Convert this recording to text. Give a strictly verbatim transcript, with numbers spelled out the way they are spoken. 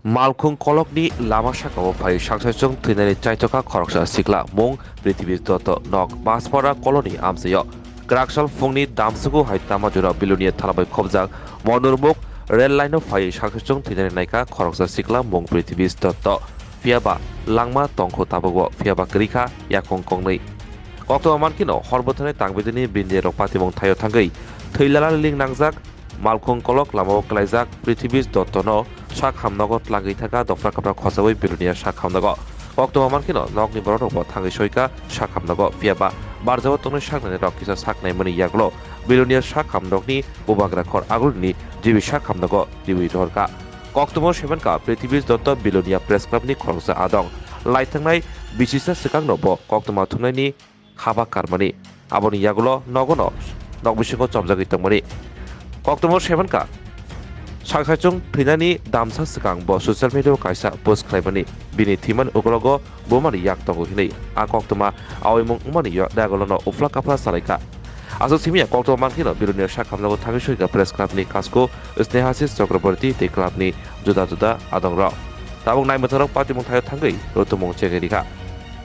Malkhung kolokni lama sakao phai sangsaichung thwinani chaitokha khoroksa sikla mung Prithibis Dotto, nok Baspara koloni amchaio. Kwraksal phungni damsugo hai Tamajura Bilonia thalabai khobjak Monurmuk rel line-o phai sangsaichung thwinani naikha khoroksa sikla mung Prithibis Dotto. Phiyaba langma tongkhu tabukbo, phiyaba kwrwikha yakung kongnwi. Koktwma mankheno hor bwthani tangbidini bini rok patimung thaio thangwi thwi lala liling nangjak. Malkhung kolok lamao klaijak Prithibis Dottono sak hamnogo tlangwi thangkha dopra kapra khochaui Bilonia sak hamnogo. Koktwma mankheno nokni bororokbo thangwi soika sak hamnogo, phiyaba barjao tongnai saknainirok kisa saknaimani yagulo Bilonia sak hamnokni bubagra khor agulini G B sak hamnogo twiwi rohorkha. Koktwma semenkha Prithibis Dotto Bilonia Press Clubni khoroksa adong. Laithangnai bisisa swkangno bo koktwma thumnaini haba karmani. Aboni yagulo nogono nok bisingo chomjagwi tongmani. Koktwma semenkha, sangsaichung thwinani damsa swkang bo social media-o kaisa post khlaimani. Bini thwimani ukologo bumani yak tongo hinwi a koktwma aoimung wngmani yo-, yagulono uphla kaphla salaikha. Aswk simiya koktwma mankheno Bilonia sak hamnogo thangwi soika Press Clubni kasku Snehasis Chakraborty tei clubni juda juda adongrok. Tabuk naimwthangno patimung thaio thangwi rutumung chengwi rikha.